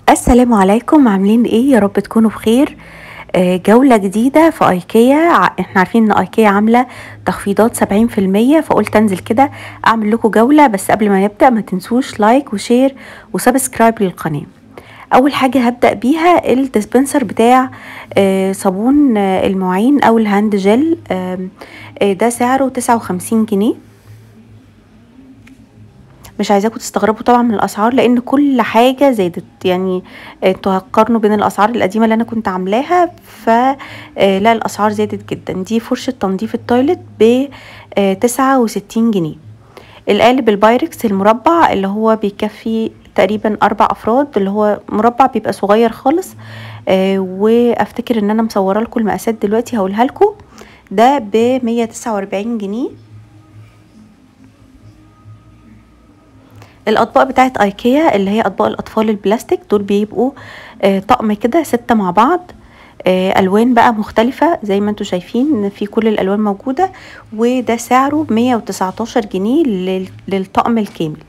السلام عليكم، عاملين ايه؟ يا رب تكونوا بخير. جولة جديدة في ايكيا. احنا عارفين ان ايكيا عاملة تخفيضات 70%، فقلت انزل كده اعمل لكم جولة. بس قبل ما نبدأ ما تنسوش like و share و subscribe للقناة. اول حاجة هبدأ بيها ال dispenser بتاع صابون المواعين او ال hand gel. ده سعره 59 جنيه. مش عايزاكم تستغربوا طبعا من الاسعار لان كل حاجة زادت، يعني انتوا هتقارنوا بين الاسعار القديمة اللي انا كنت عاملاها، فلا الاسعار زادت جدا. دي فرشه تنظيف ال toilet ب 69 جنيه. القالب البايركس المربع اللي هو بيكفي تقريبا 4 افراد، اللي هو مربع بيبقى صغير خالص، وافتكر ان انا مصوره لكم المقاسات دلوقتي هقولها لكم. ده ب 149 جنيه. الاطباق بتاعت ايكيا اللي هي اطباق الاطفال البلاستيك، دول بيبقوا طقم كده 6 مع بعض، الوان بقى مختلفة زي ما انتم شايفين، في كل الالوان موجودة. وده سعره 119 جنيه للطقم الكامل.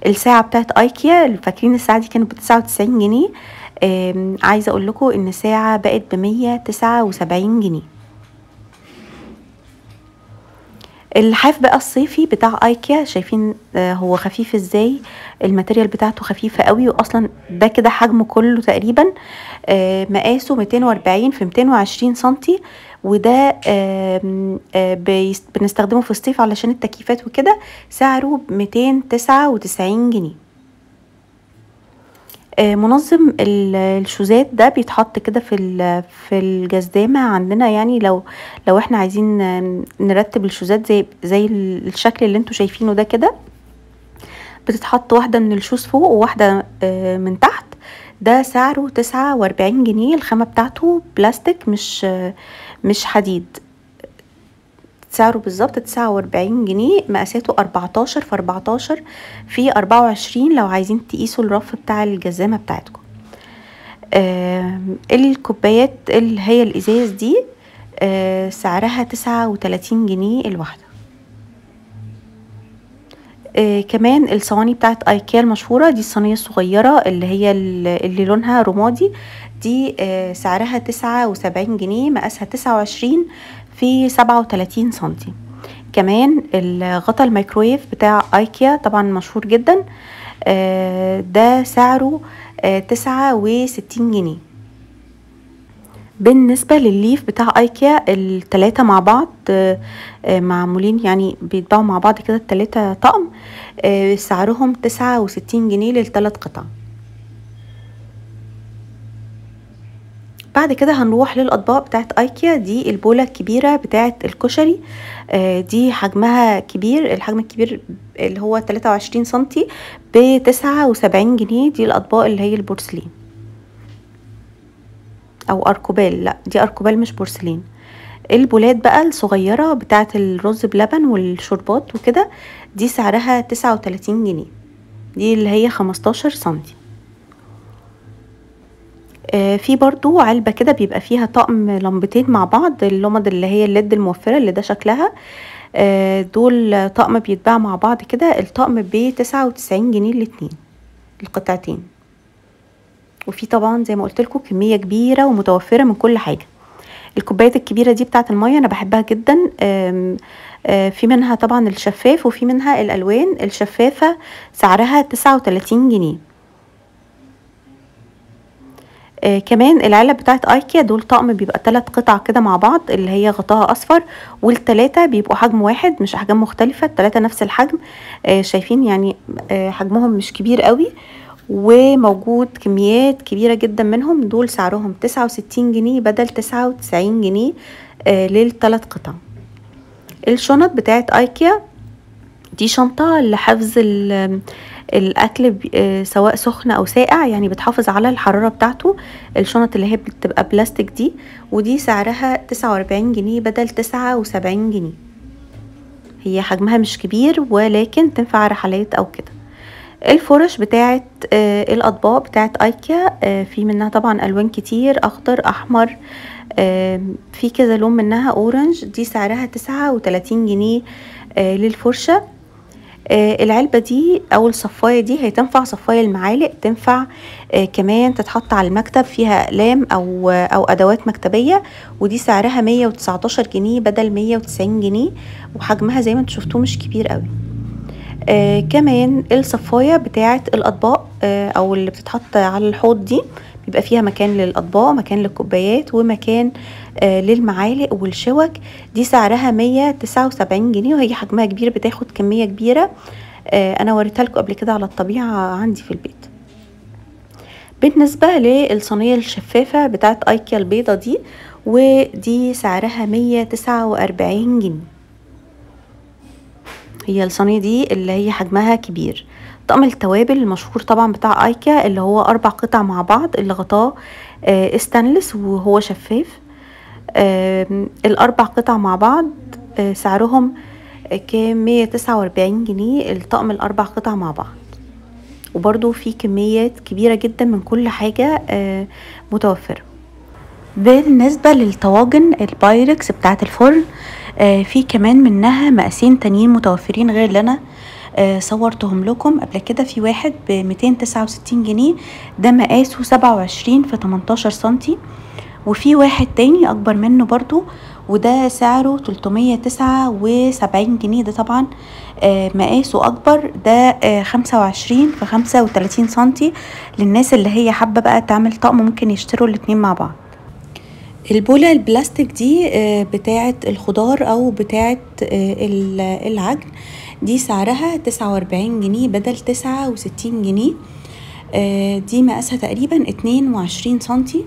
الساعة بتاعت ايكيا، فاكرين الساعة دي كانت ب 99 جنيه، عايزه اقول لكم ان الساعة بقت ب 179 جنيه. اللحاف بقى الصيفي بتاع ايكيا، شايفين هو خفيف ازاي، ال material بتاعته خفيفة قوي، واصلا ده كده حجمه كله تقريبا، مقاسه 240 في 220 سنتي. وده بنستخدمه في الصيف علشان التكييفات وكده. سعره 299 جنيه. منظم الشوزات ده بيتحط كده في الجزامة عندنا، يعني لو احنا عايزين نرتب الشوزات زي الشكل اللي انتوا شايفينه ده كده، بتتحط واحدة من ال shoes فوق وواحدة من تحت. ده سعره 49 جنيه. الخامة بتاعته بلاستيك مش حديد. سعره بالظبط 49 جنيه. مقاساته 14 في 14 في 24 لو عايزين تقيسوا الرف بتاع الجزامة بتاعتكم. الكوبايات اللي هي الازاز دي سعرها 39 جنيه الواحدة. كمان الصواني بتاعت ايكيا المشهورة دي، الصينية الصغيرة اللي هي اللي لونها رمادي دي، سعرها 79 جنيه. مقاسها 29 في 37 سنتي. كمان الغطا الميكرويف بتاع ايكيا طبعا مشهور جدا، ده سعره 69 جنيه. بالنسبة للليف بتاع ايكيا، التلاتة مع بعض معمولين، يعني بيتباعوا مع بعض كده التلاتة طقم، سعرهم 69 جنيه للتلات قطع. بعد كده هنروح للاطباق بتاعت ايكيا. دي البولة الكبيرة بتاعت الكشري، دي حجمها كبير، الحجم الكبير اللي هو 23 سنتي ب 79 جنيه. دي الاطباق اللي هي البورسلين او اركوبال، لا دي اركوبال مش بورسلين. البولات بقى الصغيرة بتاعت الرز بلبن والشربات وكده، دي سعرها 39 جنيه. دي اللي هي 15 سنتي. في برضو علبة كده بيبقى فيها طقم لمبتين مع بعض، اللمض اللي هي ال LED الموفرة اللي ده شكلها، دول طقم بيتباع مع بعض كده. الطقم ب 99 جنيه الاتنين القطعتين. وفي طبعا زي ما قلت لكم كمية كبيرة ومتوفرة من كل حاجة. الكوبايات الكبيرة دي بتاعت المية انا بحبها جدا، في منها طبعا الشفاف وفي منها الالوان. الشفافة سعرها 39 جنيه. كمان العلب بتاعت ايكيا، دول طقم بيبقى 3 قطع كده مع بعض، اللي هي غطاها اصفر، والتلاتة بيبقوا حجم واحد مش احجام مختلفة، التلاتة نفس الحجم. شايفين يعني حجمهم مش كبير قوي، وموجود كميات كبيرة جدا منهم. دول سعرهم 69 جنيه بدل 99 جنيه للتلات قطع. الشنط بتاعت ايكيا دي شنطة لحفظ الاكل سواء سخن او ساقع، يعني بتحافظ على الحرارة بتاعته. الشنط اللي هي بتبقى بلاستيك دي، ودي سعرها 49 جنيه بدل 79 جنيه. هي حجمها مش كبير ولكن تنفع رحلات او كده. الفرش بتاعت الاطباق بتاعت ايكيا، في منها طبعا الوان كتير، اخضر، احمر، في كذا لون منها، orange. دي سعرها 39 جنيه للفرشة. العلبة دي او الصفاية دي هي تنفع صفاية المعالق، تنفع كمان تتحط على المكتب، فيها اقلام او ادوات مكتبية. ودي سعرها 119 جنيه بدل 190 جنيه، وحجمها زي ما انتم شفتوه مش كبير قوي. كمان الصفاية بتاعة الاطباق او اللي بتتحط على الحوض دي بيبقى فيها مكان للاطباق، مكان للكوبايات، ومكان للمعالق والشوك. دي سعرها 179 جنيه، وهي حجمها كبير، بتاخد كمية كبيرة. انا وريتها لكم قبل كده على الطبيعة عندي في البيت. بالنسبة للصينية الشفافة بتاعت ايكيا البيضة دي، ودي سعرها 149 جنيه. هي الصينية دي اللي هي حجمها كبير. طقم التوابل المشهور طبعا بتاع ايكيا اللي هو 4 قطع مع بعض، اللي غطاه استانلس وهو شفاف. ال4 قطع مع بعض سعرهم كام؟ 149 جنيه الطقم ال4 قطع مع بعض. وبرضو في كميات كبيرة جدا من كل حاجة متوفرة. بالنسبة للطواجن البايركس بتاعت الفرن، في كمان منها مقاسين تانيين متوفرين غير اللي انا صورتهم لكم قبل كده. في واحد ب 269 جنيه، ده مقاسه 27 في 18 سنتي. وفي واحد تاني اكبر منه برضو، وده سعره 379 جنيه، ده طبعا مقاسه اكبر، ده 25 في 35 سنتي. للناس اللي هي حابة بقى تعمل طقم ممكن يشتروا الاتنين مع بعض. البولة البلاستيك دي بتاعة الخضار او بتاعة العجن، دي سعرها 49 جنيه بدل 69 جنيه. دي مقاسها تقريبا 22 سنتي،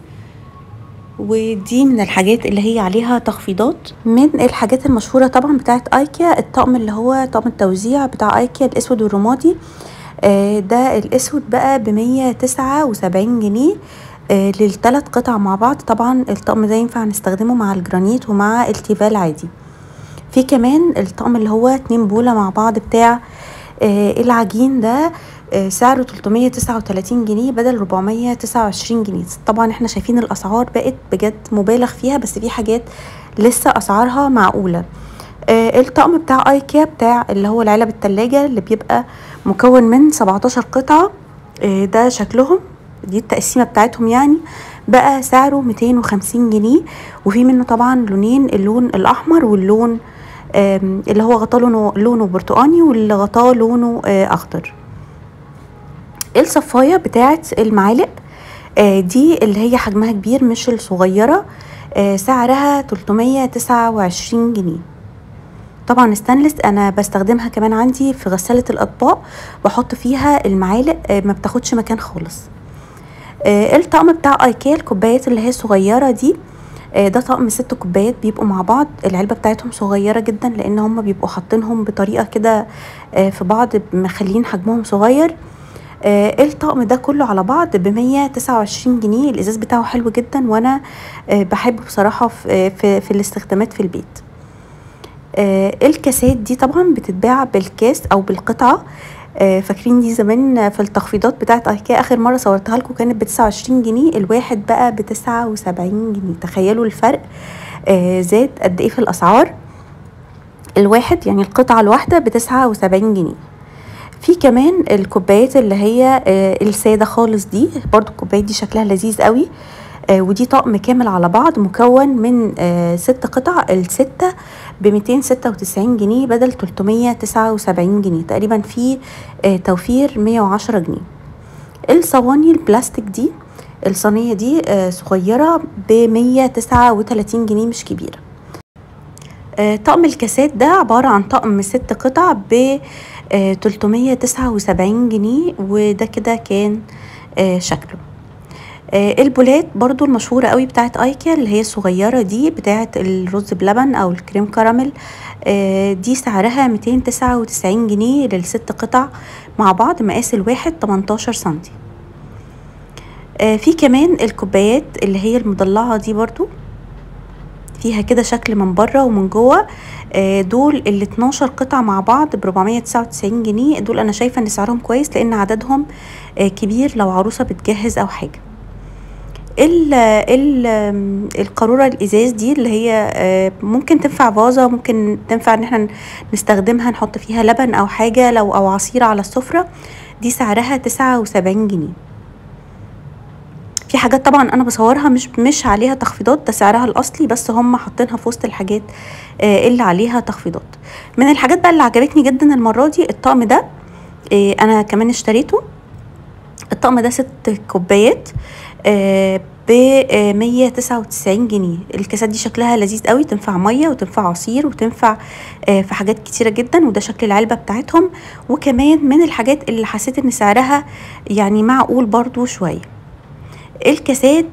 ودي من الحاجات اللي هي عليها تخفيضات. من الحاجات المشهورة طبعا بتاعة ايكيا الطقم اللي هو طقم التوزيع بتاع ايكيا الاسود والرمادي، ده الاسود بقى ب179 جنيه للثلاث قطع مع بعض. طبعا الطقم ده ينفع نستخدمه مع الجرانيت ومع التيفال عادي. في كمان الطقم اللي هو 2 بولة مع بعض بتاع العجين، ده سعره 339 جنيه بدل 429 جنيه. طبعا احنا شايفين الاسعار بقت بجد مبالغ فيها، بس في حاجات لسه اسعارها معقولة. الطقم بتاع ايكيا بتاع اللي هو العلب التلاجة اللي بيبقى مكون من 17 قطعة، ده شكلهم، دي التقسيمة بتاعتهم يعني، بقى سعره 250 جنيه. وفي منه طبعا لونين، اللون الاحمر واللون اللي هو غطاه لونه برتقاني، واللي غطاه لونه اخضر. الصفاية بتاعت المعالق دي اللي هي حجمها كبير مش الصغيرة، سعرها 329 جنيه. طبعا ستانلس، انا بستخدمها كمان عندي في غسالة الاطباق، بحط فيها المعالق، ما بتاخدش مكان خالص. الطقم بتاع ايكيا الكوبايات اللي هي صغيرة دي، ده طقم 6 كوبايات بيبقوا مع بعض، العلبة بتاعتهم صغيرة جدا لان هم بيبقوا حاطينهم بطريقة كده في بعض، مخلين حجمهم صغير. الطقم ده كله على بعض ب129 جنيه. الازاز بتاعه حلو جدا، وانا بحبه بصراحة في الاستخدامات في البيت. الكاسات دي طبعا بتتباع بالكاس او بالقطعة. فاكرين دي زمان في التخفيضات بتاعت ايكيا، اخر مرة صورتها لكم كانت ب29 جنيه، الواحد بقى ب79 جنيه. تخيلوا الفرق زاد قد ايه في الاسعار. الواحد يعني القطعة الواحدة ب79 جنيه. في كمان الكوبايات اللي هي السادة خالص دي، برضو الكوبايات دي شكلها لذيذ قوي، ودي طقم كامل على بعض مكون من 6 قطع، الستة ب296 جنيه بدل 379 جنيه تقريبا، في توفير 110 جنيه. الصواني البلاستيك دي، الصينية دي صغيرة ب139 جنيه مش كبيرة. طقم الكاسات ده عبارة عن طقم 6 قطع ب 379 جنيه، وده كده كان شكله. البولات برضو المشهورة قوي بتاعت ايكيا اللي هي الصغيرة دي بتاعت الرز بلبن او الكريم كراميل، دي سعرها 299 جنيه للست قطع مع بعض، مقاس الواحد 18 سنتي. في كمان الكوبايات اللي هي المضلعة دي برضو فيها كده شكل من بره ومن جوه، دول ال 12 قطعة مع بعض ب 499 جنيه. دول انا شايفة ان سعرهم كويس لان عددهم كبير لو عروسة بتجهز او حاجة. ال ال القاروره الازاز دي اللي هي ممكن تنفع فازة، ممكن تنفع ان احنا نستخدمها نحط فيها لبن او حاجة لو او عصير على السفرة، دي سعرها 79 جنيه. في حاجات طبعا انا بصورها مش عليها تخفيضات، ده سعرها الاصلي، بس هم حاطينها في وسط الحاجات اللي عليها تخفيضات. من الحاجات بقى اللي عجبتني جدا المرة دي الطقم ده، انا كمان اشتريته. الطقم ده 6 كوبايات ب 199 جنيه. الكاسات دي شكلها لذيذ قوي، تنفع مية وتنفع عصير وتنفع في حاجات كتيرة جدا، وده شكل العلبة بتاعتهم. وكمان من الحاجات اللي حسيت ان سعرها يعني معقول برضو شوية، الكاسات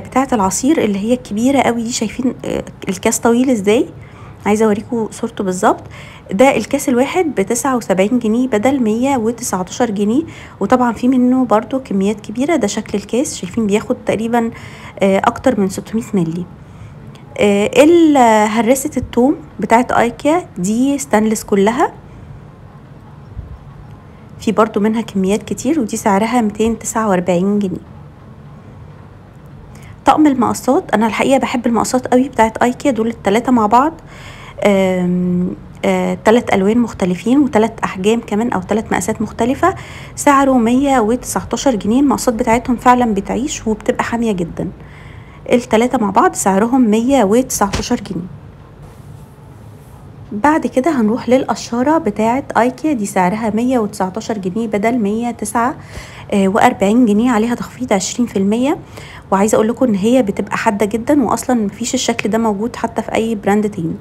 بتاعه العصير اللي هي الكبيرة قوي دي، شايفين الكاس طويل ازاي؟ عايزه اوريكم صورته بالظبط. ده الكاس الواحد ب79 جنيه بدل 119 جنيه، وطبعا في منه برضو كميات كبيرة. ده شكل الكاس، شايفين بياخد تقريبا اكتر من 600 ملي. هرسه التوم بتاعت ايكيا دي ستانلس كلها، في برضو منها كميات كتير، ودي سعرها 249 جنيه. طقم المقصات، انا الحقيقة بحب المقصات قوي بتاعت ايكيا، دول الثلاثة مع بعض، 3 الوان مختلفين و3 احجام كمان او 3 مقاسات مختلفة، سعره 119 جنيه. المقصات بتاعتهم فعلا بتعيش وبتبقى حامية جدا. الثلاثة مع بعض سعرهم 119 جنيه. بعد كده هنروح للقشاره بتاعه ايكيا، دي سعرها 119 جنيه بدل 149 جنيه، عليها تخفيض 20%. وعايزه اقول لكم ان هي بتبقى حادة جدا، واصلا مفيش الشكل ده موجود حتى في اي brand تاني.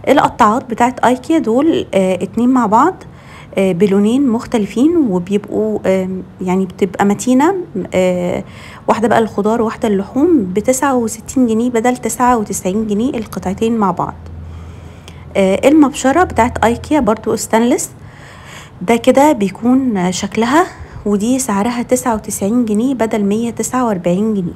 القطاعات بتاعه ايكيا دول 2 مع بعض، بلونين مختلفين، وبيبقوا يعني بتبقى متينة، واحدة بقى الخضار وواحدة اللحوم، ب69 جنيه بدل 99 جنيه القطعتين مع بعض. المبشره بتاعت ايكيا برضو ستانلس، ده كده بيكون شكلها، ودي سعرها 99 جنيه بدل 149 جنيه.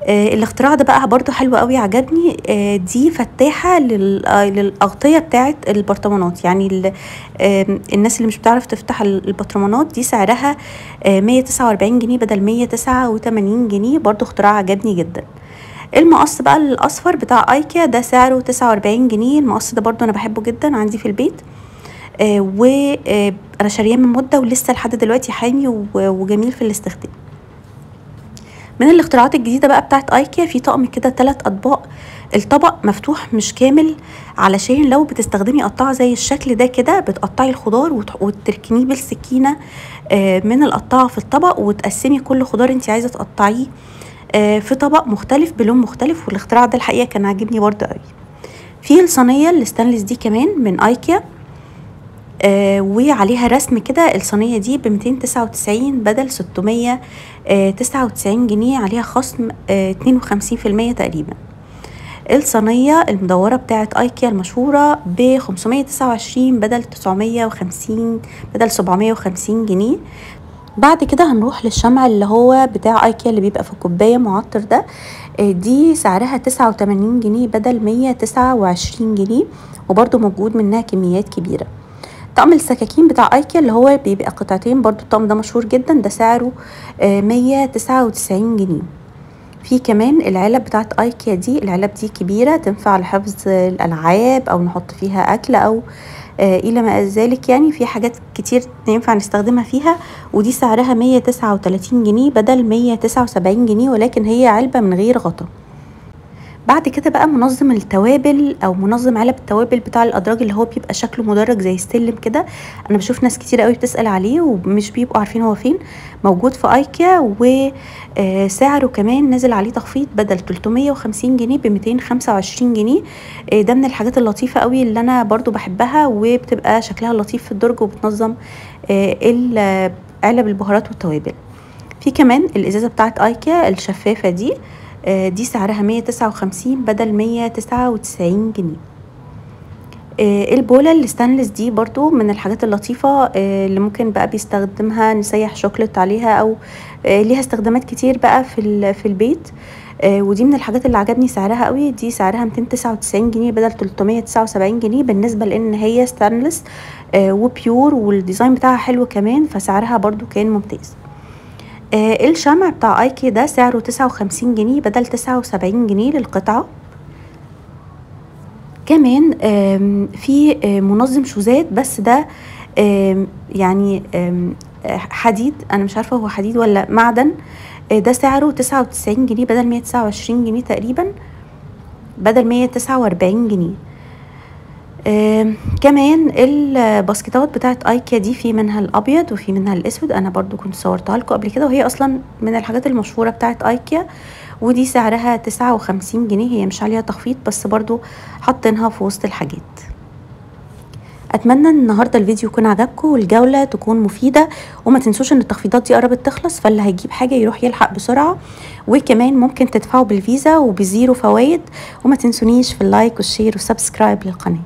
الاختراع ده بقى برضو حلو قوي، عجبني. دي فتاحة للأغطية بتاعت البرطمانات، يعني الناس اللي مش بتعرف تفتح البرطمانات، دي سعرها 149 جنيه بدل 189 جنيه، برضو اختراع عجبني جدا. المقص بقى الاصفر بتاع ايكيا ده سعره 49 جنيه. المقص ده برضو انا بحبه جدا، عندي في البيت، وانا شارياه من مده ولسه لحد دلوقتي حامي وجميل في الاستخدام. من الاختراعات الجديدة بقى بتاعت ايكيا، في طقم كده 3 اطباق، الطبق مفتوح مش كامل، علشان لو بتستخدمي قطاعه زي الشكل ده كده، بتقطعي الخضار وتركنيه بالسكينة من القطاعه في الطبق، وتقسمي كل خضار انت عايزه تقطعيه في طبق مختلف بلون مختلف. والاختراع ده الحقيقة كان عاجبني برده قوي. في الصينية الستانلس دي كمان من ايكيا، وعليها رسم كده. الصينية دي ب 299 بدل 699 جنيه، عليها خصم 52% تقريبا. الصينية المدوره بتاعت ايكيا المشهورة ب 529 بدل 950 بدل 750 جنيه. بعد كده هنروح للشمع اللي هو بتاع ايكيا اللي بيبقى في كوباية معطر ده، دي سعرها 89 جنيه بدل 129 جنيه، وبرده موجود منها كميات كبيرة. طقم السكاكين بتاع ايكيا اللي هو بيبقى قطعتين، برضو الطقم ده مشهور جدا، ده سعره 199 جنيه. في كمان العلب بتاعت ايكيا دي، العلب دي كبيرة تنفع لحفظ الالعاب او نحط فيها اكل او الى ما ذلك، يعني في حاجات كتير ينفع نستخدمها فيها. ودي سعرها 139 جنيه بدل 179 جنيه، ولكن هي علبة من غير غطا. بعد كده بقى منظم التوابل او منظم علب التوابل بتاع الادراج اللي هو بيبقى شكله مدرج زي السلم كده، انا بشوف ناس كتير قوي بتسأل عليه ومش بيبقوا عارفين هو فين. موجود في ايكيا، وسعره كمان نزل عليه تخفيض بدل 350 جنيه ب 225 جنيه. ده من الحاجات اللطيفة قوي اللي انا برضو بحبها، وبتبقى شكلها لطيف في الدرج وبتنظم علب البهارات والتوابل. في كمان الازازة بتاعت ايكيا الشفافة دي، دي سعرها 159 بدل 199 جنيه. البولة الستانلس دي برضو من الحاجات اللطيفة اللي ممكن بقى بيستخدمها نسيح شوكولاتة عليها، او ليها استخدامات كتير بقى في البيت. ودي من الحاجات اللي عجبني سعرها قوي، دي سعرها 299 جنيه بدل 379 جنيه، بالنسبة لان هي ستانلس و pure وال design بتاعها حلو كمان، فسعرها برضو كان ممتاز. الشمع بتاع ايكيا ده سعره 59 جنيه بدل 79 جنيه للقطعة. كمان في منظم شوزات، بس ده يعني حديد، انا مش عارفة هو حديد ولا معدن. ده سعره 99 جنيه بدل 129 جنيه تقريبا، بدل 149 جنيه. كمان الباسكتات بتاعت ايكيا دي في منها الابيض وفي منها الاسود، انا برضو كنت صورتها لكم قبل كده، وهي اصلا من الحاجات المشهورة بتاعت ايكيا، ودي سعرها 59 جنيه، هي مش عليها تخفيض بس برضو حاطينها في وسط الحاجات. اتمنى ان النهارده الفيديو يكون عجبكم والجوله تكون مفيدة، وما تنسوش ان التخفيضات دي قربت تخلص، فاللي هيجيب حاجة يروح يلحق بسرعة، وكمان ممكن تدفعوا بالفيزا وب zero فوائد. وما تنسونيش في ال like وال share و subscribe للقناة.